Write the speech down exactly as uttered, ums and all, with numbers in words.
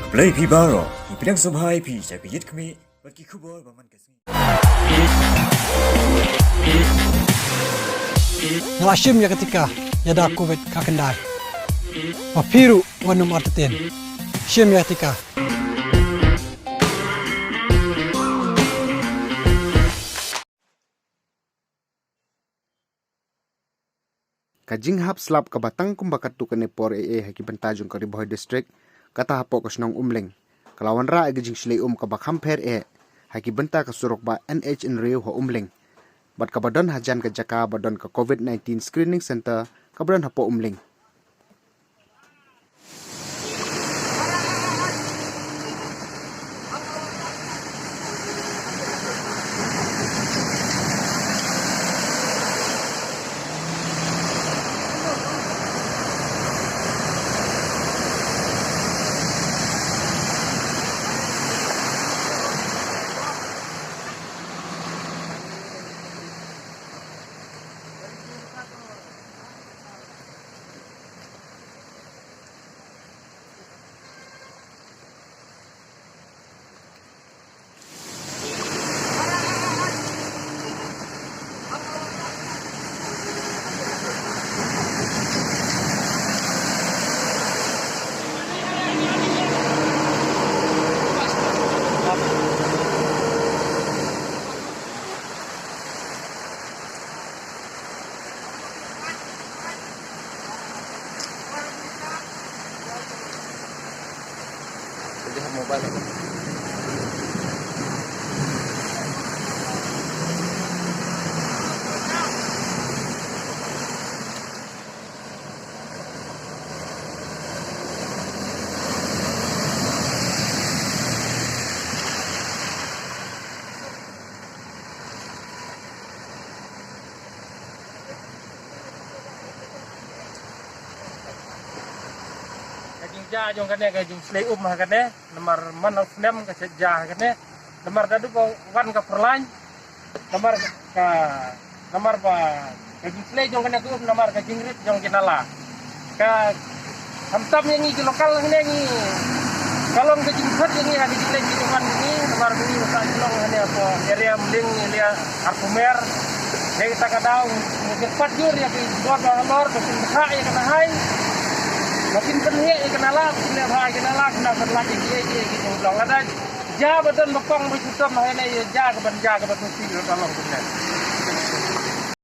Blei phi baroh, ngi pdiang sngewbha ïa phi sha ka Ïit Khmih bad ki khubor ba man ka sngi. Nga la shim ïa ka tika ïada covid ka khyndai. Ma phi ruh wat nym artatien. Shim ïa ka tika. Ka jinghap slap kaba tang kumba katto katne por eh eh ha ki bynta jong ka Ri Bhoi District, kata hapoh ka shnong Umling, ka la wanrah ïa ka jingshlei um kaba kham pher eh ha ki bynta ka surok ba N H hynriew ha Umling, bad kaba don hajan ka jaka ba don ka covid nineteen screening center kaba don hapoh Umling. Ka jingjia jong kane ka jingshlei um ha kane, namar man la u snem ka shet jia ha kane, namar da dup wan ka pyrlaiñ, namar ka, namar ba ka jingshlei jong kane ka um, namar ka jingrit jong ki nala. Ka khamtam ïa ngi ki local hangne ngi, ka long ka jingthut ïa ngi ha ka jingleit jingwan jong ngi, namar ngi uta ki long hangne hapoh area Umling, area Arpumer. Dei kata ka daw ngi kyrpad jur ïa ki bor ba halor ba kin bthah ïa ka nahai, ba kin pynheh ïa ka nala, ba kin leh bha ïa ka nala, khnang ban lait ïa ki, ïa ki, ïa ki jinglong. Lada jia ba don ba kong ba shu tom hangne, ïa jia ka ban jia ka ban musti ka long kumne.